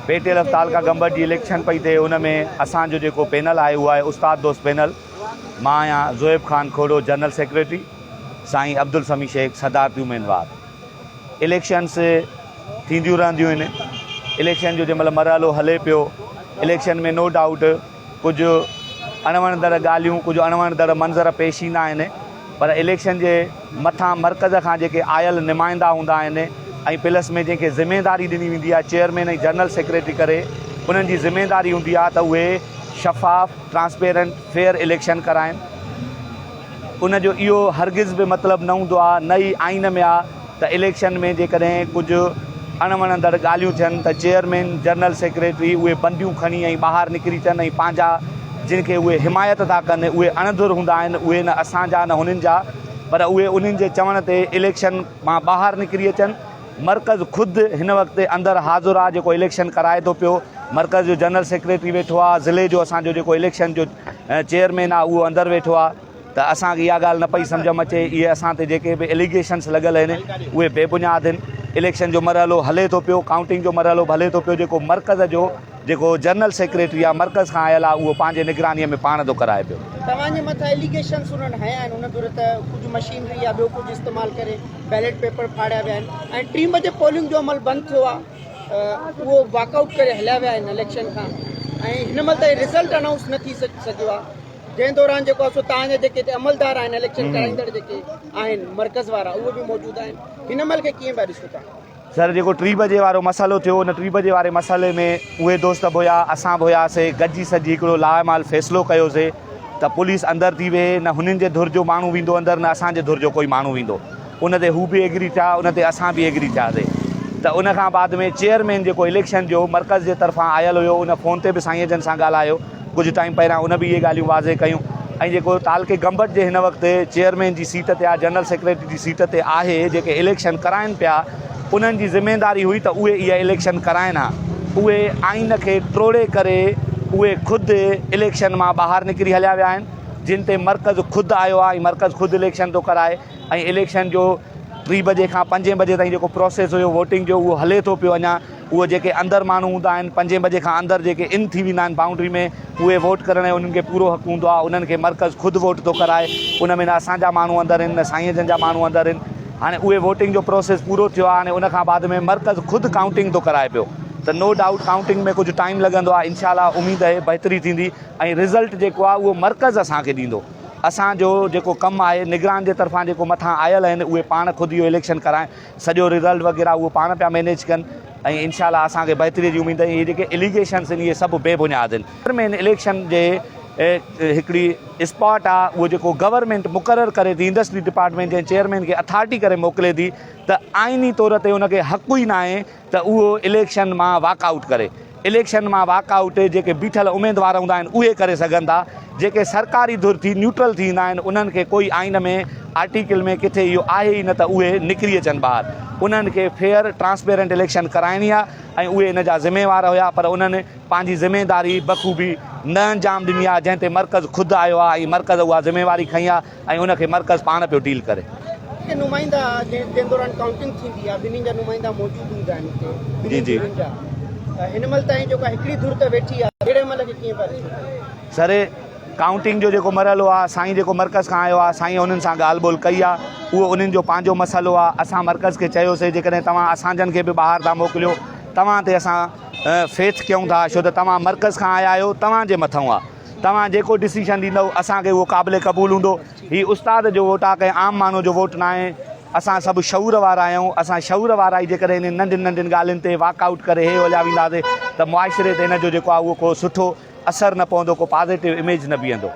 P T L تعلقه گمبٽ جي election پئي ٿئي ان ۾ اسان جو جيڪو پينل آهي اهو آهي استاد دوست پينل مان آهيان زوهيب خان کوڙو جنرل سيڪريٽري سائين عبدالسميع شيخ صدارتي اميدوار اليڪشنس ٿينديون رهنديون آهن اليڪشن جو جنهن مهل مرحلو هلي پيو اليڪشن ۾ نو ڊائوٽ ڪجهه اڻوڻندڙ ڳالهيون، ڪجهه اڻوڻندڙ منظر پيش ايندا آهن پر اليڪشن جي مٿان مرڪز کان جيڪي آيل نمائندا هوندا آهن ۽ پلس ۾ جنهن کي ذميداري ڏني ويندي آهي چيئرمين ۽ جنرل سيڪريٽري ڪري انهن جي ذميداري هوندي آهي ته اهي شفاف ٽرانسپيرنٽ فيئر اليڪشن ڪرائن. ان جو اهو هرگز به مطلب نه هوندو آهي نه ئي آئين ۾ آهي ته اليڪشن ۾ جيڪڏهن ڪجهه اڻ وڻندڙ ڳالهيون ٿين ته چيئرمين، جنرل سيڪريٽري اهي بنديون کڻي ۽ ٻاهر نڪري اچن ۽ پنهنجا جن کي اهي حمايت ٿا ڪن اهي اڻ ڌر هوندا آهن اهي نه اسان جا نه هنن جا پر اهي انهن جي چوڻ تي اليڪشن مان ٻاهر نڪري اچن مرڪز خود هن وقت اندر حاضر آهي جيڪو اليڪشن ڪرائي ٿو پيو مرڪز جو جنرل سيڪريٽري ويٺو آهي ضلعي جو اسان جو جيڪو اليڪشن جو چيئرمين آهي اهو اندر ويٺو آهي ته اسان کي اها ڳالهه نه پئي سمجهه م اچي اهي اسان تي جيڪي به اليگيشنس لڳل آهن اهي بي بنياد آهن اليڪشن جو مرحلو هلي ٿو پيو ڪائونٽنگ جو مرحلو به هلي ٿو پيو جيڪو مرڪز جو جيڪو جنرل سيڪريٽري آهي مرڪز کان آيل آهي اهو پنهنجي نگراني ۾ پاڻ ٿو ڪرائي پيو. توهان جي مٿان اليگيشنس انهن هنيا آهن ان ڌر ته ڪجهه مشينري يا ٻيو ڪجهه استعمال ڪري بيلٽ پيپر ڦاڙيا ويا آهن ۽ ٽين بجي پولنگ جو عمل بند ٿيو آهي اهو واڪ آئوٽ ڪري هليا ويا آهن اليڪشن کان ۽ هن مهل تائين رزلٽ انائونس نه ٿي سگهيو آهي جنهن دوران جيڪو آهي سو توهان جا جيڪي هتي عملدار آهن اليڪشن ڪرائيندڙ جيڪي آهن مرڪز وارا اهي به موجود آهن هن مهل کي ڪيئن پيا ڏسو توهان؟ سر جيڪو ٽي بجي وارو مسئلو ٿيو ان ٽي بجي واري مسئلي ۾ اهي دوست به هيا اسان به هياسي گڏجي سڏجي هڪڙو لاعمال فيصلو ڪيوسي ته پوليس اندر ٿي ويهي نه هنن جي ڌر جو ماڻهو ويندو اندر نه اسان جي ڌر جو ڪوئي ماڻهو ويندو ان تي هو به ايگري ٿيا ان تي اسان به ايگري ٿياسي ته ان کان بعد ۾ چيئرمين جيڪو اليڪشن جو مرڪز جي طرفان آيل هيو ان فون تي به سائين جن سان ڳالهايو ڪجهه ٽائيم پهريان ان به اهي ڳالهيون واضح ڪيون ۽ جيڪو تعلقي گمبٽ جي هن وقت چيئرمين جي سيٽ تي آهي جنرل سيڪريٽري جي سيٽ تي آهي جيڪي اليڪشن ڪرائن پيا انهن جي ذميداري هئي ته اهي اها اليڪشن ڪرائن ها اهي آئين کي ٽوڙي ڪري اهي خود اليڪشن مان ٻاهر نڪري هليا ويا آهن جن تي مرڪز خود آيو آهي ۽ مرڪز خود اليڪشن ٿو ڪرائي ۽ اليڪشن جو ٽي بجي کان پنجين بجي تائين جيڪو پروسيس هيو ووٽنگ جو اهو هلي ٿو پيو اڃا اهو جيڪي اندر ماڻهو هوندا آهن پنجين بجي کان اندر جيڪي ان ٿي ويندا آهن بائونڊري ۾ اهي ووٽ ڪرڻ جو انهن کي پورو حق هوندو آهي انهن کي مرڪز خود ووٽ ٿو ڪرائي ان ۾ نه اسان جا ماڻهو اندر آهن نه سائين جن جا ماڻهو اندر آهن هاڻي اهي ووٽنگ جو پروسيس پورو ٿيو آهي هاڻي ان کان بعد ۾ مرڪز خود ڪائونٽنگ ٿو ڪرائي پيو ته نو ڊائوٽ ڪائونٽنگ ۾ ڪجهه ٽائيم لڳندو آهي انشاء الله اميد آهي بهتري ٿيندي ۽ رزلٽ جيڪو آهي اهو مرڪز اسان کي ڏيندو. اسان جو جيڪو ڪم آهي نگران جي طرفان جيڪو مٿان آيل آهن اهي پاڻ خود اهو اليڪشن ڪرائين سڄو رزلٽ وغيره اهو پاڻ پيا مينيج ڪن ۽ انشاء الله اسان کي بهتري جي اميد آهي اهي جيڪي اليگيشنس آهن اهي سڀ بي بنياد آهن. چيئرمين اليڪشن جي هڪڙي اسپاٽ آهي اهو جيڪو گورنمينٽ مقرر ڪري ٿي انڊسٽري ڊپارٽمينٽ جنهن چيئرمين کي اٿارٽي ڪري موڪلي ٿي ته آئيني طور تي ان کي حق ئي ناهي ته اهو اليڪشن مان واڪ آئوٽ ڪري. اليڪشن مان واڪ آئوٽ جيڪي بيٺل اميدوار هوندا آهن اهي ڪري سگهن ٿا، جيڪي سرڪاري ڌر ٿي نيوٽرل ٿي ايندا آهن انهن کي ڪوئي آئين ۾ آرٽيڪل ۾ ڪٿي اهو آهي ئي نه ته اهي نڪري اچن ٻاهر. انهن کي فيئر ٽرانسپيرنٽ اليڪشن ڪرائڻي آهي ۽ اهي ان جا ذميوار هيا پر انهن پنهنجي ذميداري بخوبي نه انجام ڏني آهي جنهن تي مرڪز خود آيو آهي ۽ مرڪز اها ذميواري کنئي آهي. ۽ ان کي مرڪز پاڻ پيو ڊيل ڪري. جيڪي نمائندا جنهن دوران ڪائونٽنگ ٿيندي آهي ٻنهي جا نمائندا موجود هوندا آهن اتي ٻنهي ڌرين جا ته هن مهل تائين جيڪا هڪڙي ڌر ته ويٺي آهي اهڙي عمل کي ڪيئن پيا ڏسو ٿا؟ سر ڪائونٽنگ جو جيڪو مرحلو آهي سائين جيڪو مرڪز کان آيو آهي سائين انهن سان ڳالهه ٻولهه ڪئي آهي اهو انهن جو پنهنجو مسئلو آهي اسان مرڪز کي چيوسي جيڪڏهن توهان اسانجن کي به ٻاهر ٿا موڪليو توهان تي اسان فيٿ ڪيون ٿا ڇو ته توهان مرڪز کان آيا آهيو توهان جي مٿئون آهي توهان جيڪو ڊسيشن ڏيندؤ اسان کي اهو قابل قبول هوندو. هي استاد جو ووٽ آ ڪنهن عام ماڻهو جو ووٽ ناهي. اسان سڀ شعور وارا آهيون. اسان شعور وارا ئي جيڪڏهن انهن ننڍين ننڍين ڳالهين تي واڪ آئوٽ ڪري هي هليا وينداسين ته معاشري تي ان جو جيڪو آ اهو ڪو سٺو اثر نه پوندو ڪو پازيٽو اميج نه بيهندو.